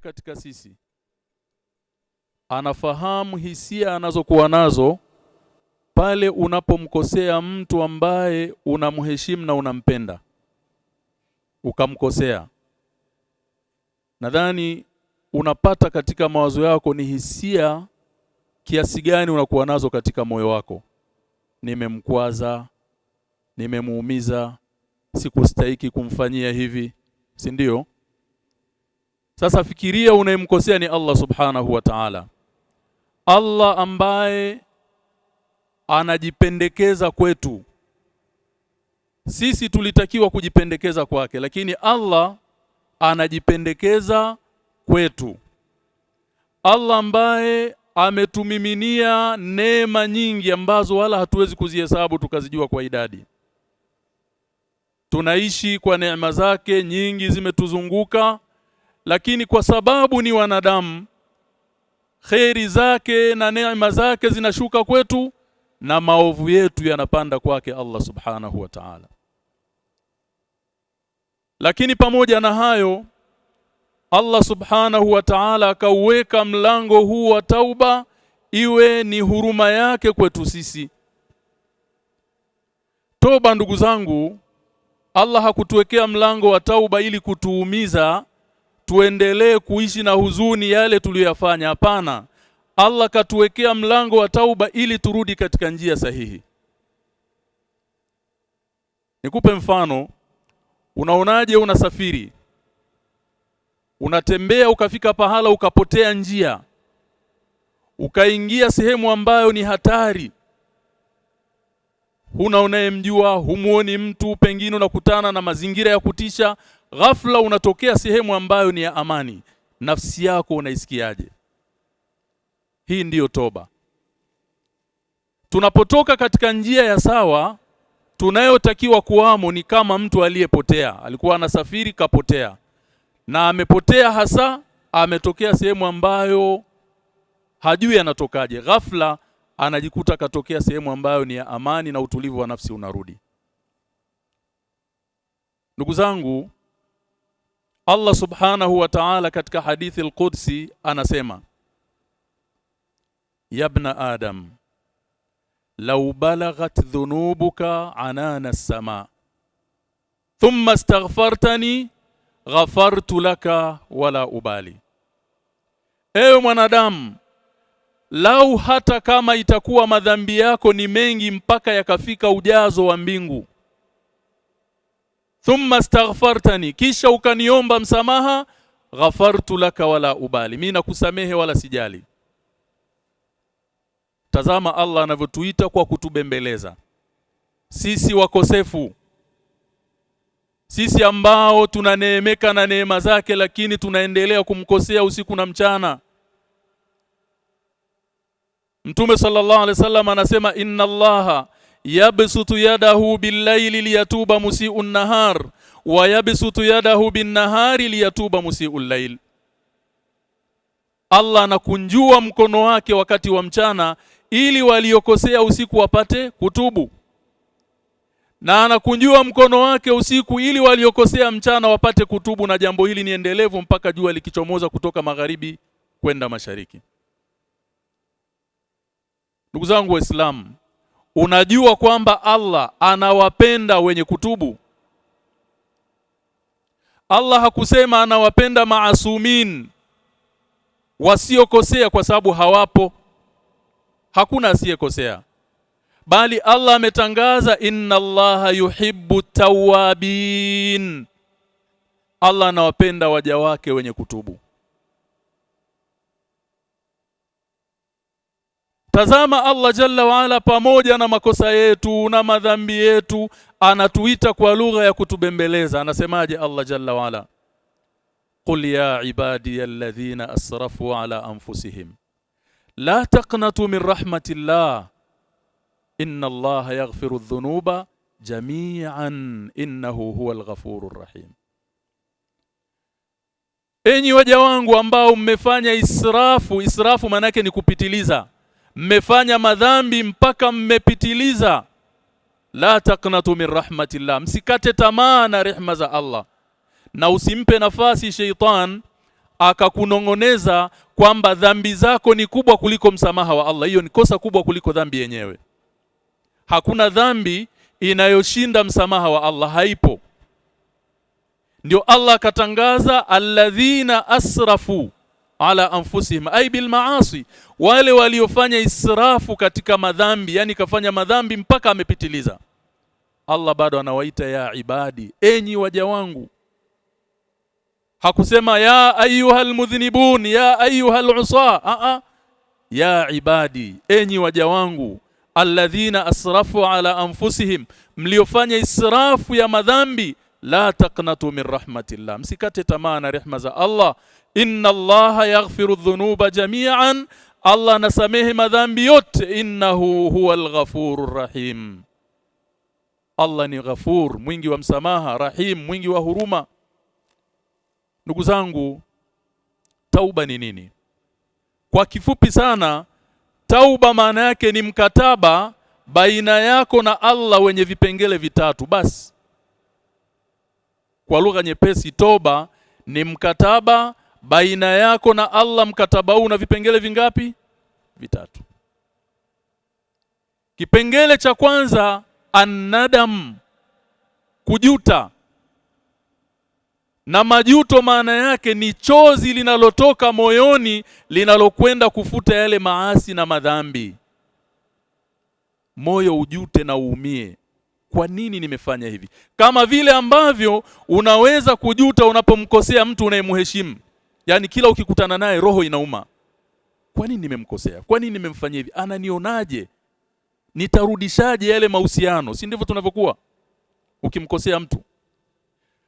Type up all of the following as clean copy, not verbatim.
Katika sisi anafahamu hisia anazokuwa nazo pale unapomkosea mtu ambaye unamheshimu na unampenda, ukamkosea. Nadhani unapata katika mawazo yako ni hisia kiasi gani unakuwa nazo katika moyo wako. Nimemkwaza, nimemuumiza, sikustahiki kumfanyia hivi, si ndio? Sasa fikiria unayemkosea ni Allah subhanahu wa ta'ala. Allah ambaye anajipendekeza kwetu. Sisi tulitakiwa kujipendekeza kwake, lakini Allah anajipendekeza kwetu. Allah ambaye ametumiminia neema nyingi ambazo wala hatuwezi kuzihesabu tukazijua kwa idadi. Tunaishi kwa neema zake nyingi zimetuzunguka, lakini kwa sababu ni wanadamu, kheri zake na neema zake zinashuka kwetu na maovu yetu yanapanda kwake Allah subhanahu wa ta'ala. Lakini pamoja na hayo, Allah subhanahu wa ta'ala akauweka mlango huu wa tauba iwe ni huruma yake kwetu sisi. Toba, ndugu zangu, Allah hakutuwekea mlango wa tauba ili kutuumiza tuendelee kuishi na huzuni yale tuliyoyafanya. Hapana, Allah katuwekea mlango wa tauba ili turudi katika njia sahihi. Nikupe mfano. Unaonaje unasafiri, unatembea ukafika pahala ukapotea njia, ukaingia sehemu ambayo ni hatari, huna unayemjua, humuoni mtu, pengine unakutana na mazingira ya kutisha, ghafla unatokea sehemu ambayo ni ya amani. Nafsi yako unaisikiaje? Hii ndiyo toba. Tunapotoka katika njia ya sawa tunayotakiwa kuamo ni kama mtu aliyepotea. Alikuwa anasafiri kapotea, na amepotea hasa, ametokea sehemu ambayo hajui anatokaje. Ghafla anajikuta katokea sehemu ambayo ni ya amani na utulivu wa nafsi unarudi. Ndugu zangu, Allah subhanahu wa ta'ala katika hadithi al-Qudsi anasema, yabna Adam law balaghat dhunubuka anana as-sama thumma astaghfartani ghafartu laka wala ubali. Ewe mwanadamu, lau hata kama itakuwa madhambi yako ni mengi mpaka yakafika ujazo wa mbingu, thumma astaghfartani, kisha ukaniomba msamaha, ghafartu laka wala ubali, mimi nakusamehe wala sijali. Tazama Allah anavyotuita kwa kutubembeleza sisi wakosefu, sisi ambao tunaneemeka na neema zake, lakini tunaendelea kumkosea usiku na mchana. Mtume sallallahu alaihi wasallam anasema, inna Allaha yabsutu yadahu bil-laili liyatuba musii'un nahar wa yabsutu yadahu bin-nahari liyatuba musii'ul layl. Allah anakunjua mkono wake wakati wa mchana ili waliokosea usiku wapate kutubu, na anakunjua mkono wake usiku ili waliokosea mchana wapate kutubu. Na jambo hili ni endelevu mpaka jua likichomoza kutoka magharibi kwenda mashariki. Ndugu zangu Waislamu, unajua kwamba Allah anawapenda wenye kutubu? Allah hakusema anawapenda maasumin wasiokosea, kwa sababu hawapo, hakuna asiyekosea, bali Allah ametangaza inna Allaha yuhibbu tawabin, Allah anawapenda waja wake wenye kutubu. Tazama Allah jalla waala, pamoja na makosa yetu na madhambi yetu, anatuita kwa lugha ya kutubembeleza. Anasemaje Allah jalla waala? Qul ya ibadiya alladhina asrafu ala anfusihim la taqnatu min rahmatillah inna Allaha yaghfiru dhunuba jami'an innahu huwal ghafurur rahim. Enyi waja wangu ambao mmefanya israfu, israfu maana yake ni kupitiliza, mmefanya madhambi mpaka mmepitiliza, la taqnatu min rahmatillah, msikate tamaa na rehma za Allah, na usimpe nafasi sheitan akakunongoneza kwamba dhambi zako ni kubwa kuliko msamaha wa Allah, hiyo ni kosa kubwa kuliko dhambi yenyewe. Hakuna dhambi inayoshinda msamaha wa Allah, haipo. Ndio Allah akatangaza alladhina asrafu ala anfusihim, ay bil maasi, wale waliofanya israfu katika madhambi, yani kafanya madhambi mpaka amepitiliza. Allah bado anawaita ya ibadi, enyi waja wangu. Hakusema ya ayyuhal mudhnibun, ya ayyuhal usa, a ya ibadi, enyi waja wangu, alladhina asrafu ala anfusihim, mliofanya israfu ya madhambi, la taqnatu min rahmatillah, msikate tamaa na rehma za Allah. Inna Allaha yaghfiru dhunuba jami'an, Allah anasamehe madhambi yote. Innahu huwal ghafurur rahim, Allah ni ghafur, mwingi wa msamaha, rahim, mwingi wa huruma. Ndugu zangu, tauba ni nini? Kwa kifupi sana, tauba maana yake ni mkataba baina yako na Allah wenye vipengele vitatu basi. Kwa lugha nyepesi, toba ni mkataba baina yako na Allah. Mkataba huu una vipengele vingapi? Vitatu. Kipengele cha kwanza, annadam, kujuta. Na majuto maana yake ni chozi linalotoka moyoni linalokwenda kufuta yale maasi na madhambi. Moyo ujute na uumie, kwa nini nimefanya hivi? Kama vile ambavyo unaweza kujuta unapomkosea mtu unayemheshimu, yani kila ukikutana naye roho inauma, kwa nini nimemkosea? Kwa nini nimemfanyia hivi? Ananionaje? Nitarudishaje yale mahusiano? Si ndivyo tunavyokuwa ukimkosea mtu?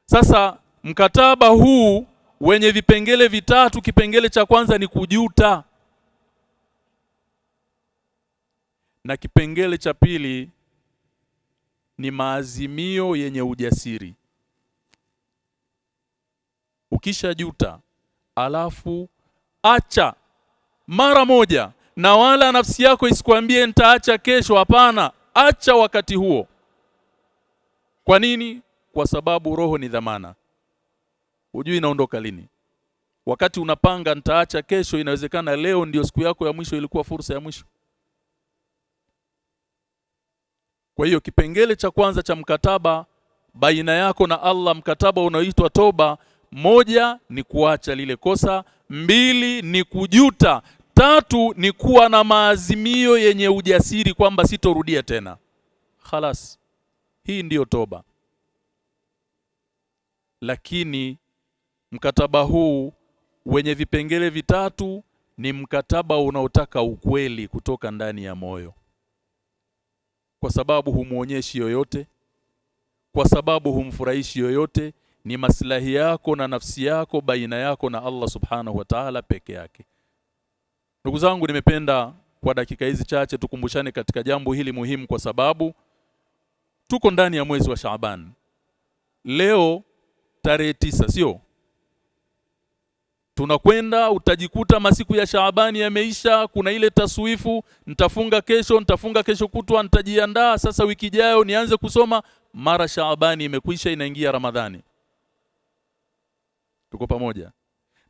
Sasa mkataba huu wenye vipengele vitatu, kipengele cha kwanza ni kujuta, na kipengele cha pili ni maazimio yenye ujasiri. Ukishajuta alafu acha mara moja, na wala nafsi yako isikwambie nitaacha kesho. Hapana, acha wakati huo. Kwa nini? Kwa sababu roho ni dhamana, hujui inaondoka lini. Wakati unapanga nitaacha kesho, inawezekana leo ndio siku yako ya mwisho, ilikuwa fursa ya mwisho. Kwa hiyo kipengele cha kwanza cha mkataba baina yako na Allah, mkataba unaoitwa toba, moja ni kuacha lile kosa, mbili ni kujuta, tatu ni kuwa na maazimio yenye ujasiri kwamba sitorudia tena. Khalas, hii ndiyo toba. Lakini mkataba huu wenye vipengele vitatu ni mkataba unaotaka ukweli kutoka ndani ya moyo, kwa sababu humuonyeshi yoyote, kwa sababu humfurahishi yoyote. Ni maslahi yako na nafsi yako, baina yako na Allah subhanahu wa ta'ala peke yake. Ndugu zangu, nimependa kwa dakika hizi chache tukumbushane katika jambo hili muhimu, kwa sababu tuko ndani ya mwezi wa Shaaban. Leo tarehe 9, sio? Tunakwenda, utajikuta masiku ya Shaabani yameisha. Kuna ile taswifu, nitafunga kesho, nitafunga kesho kutwa, nitajiandaa sasa wiki ijayo nianze kusoma. Mara Shaabani imekwisha, inaingia Ramadhani. Tuko pamoja?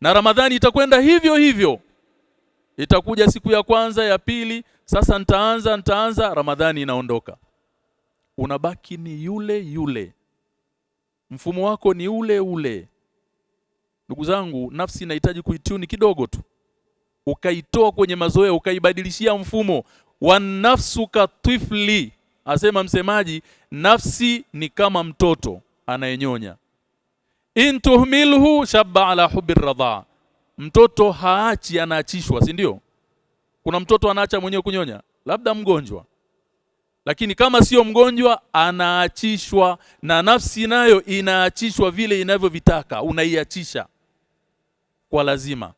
Na Ramadhani itakwenda hivyo hivyo, itakuja siku ya kwanza, ya pili, sasa nitaanza, Ramadhani inaondoka, unabaki ni yule yule, mfumo wako ni ule ule. Ndugu zangu, nafsi inahitaji kuituni kidogo tu, ukaitoa kwenye mazoea, ukaibadilishia mfumo. Wa nafsu katifli, asema msemaji, nafsi ni kama mtoto anayenyonya. In tuhmilhu shabba ala hubbi radha, mtoto haachi, anaachishwa, si ndio? Kuna mtoto anaacha mwenyewe kunyonya, labda mgonjwa, lakini kama sio mgonjwa anaachishwa. Na nafsi nayo inaachishwa vile inavyovitaka, unaiachisha kwa lazima,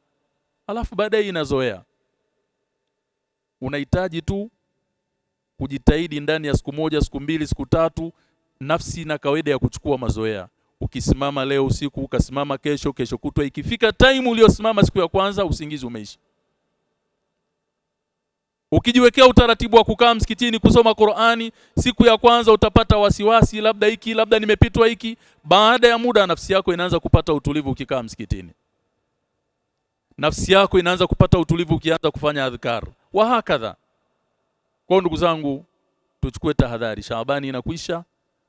alafu baadaye inazoea. Unahitaji tu kujitahidi ndani ya siku moja, siku mbili, siku tatu. Nafsi ina kawaida ya kuchukua mazoea. Ukisimama leo usiku, ukasimama kesho, kesho kutwa, ikifika time uliosimama siku ya kwanza, usingizi umeisha. Ukijiwekea utaratibu wa kukaa msikitini kusoma Qur'ani, siku ya kwanza utapata wasiwasi, labda hiki, labda nimepitwa hiki. Baada ya muda nafsi yako inaanza kupata utulivu ukikaa msikitini. Nafsi yako inaanza kupata utulivu ukianza kufanya adhkar. Wa hakadha. Kwa ndugu zangu, tuchukue tahadhari. Shaabani inakwisha,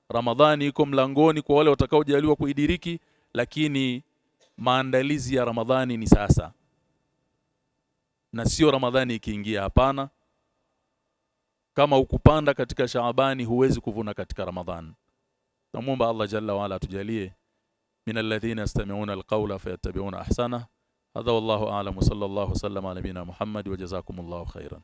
Ramadhani iko mlangoni kwa wale watakaojaliwa kuidiriki, lakini maandalizi ya Ramadhani ni sasa na sio Ramadhani ikiingia. Hapana, kama ukupanda katika Shaabani huwezi kuvuna katika Ramadhani. Namuomba Allah jalla waala atujalie min alladhina yastami'una alqawla fayattabi'una ahsana. Hadha wallahu a'lam, wa sallallahu sallama ala nabina Muhammad wa jazakumullahu khairan.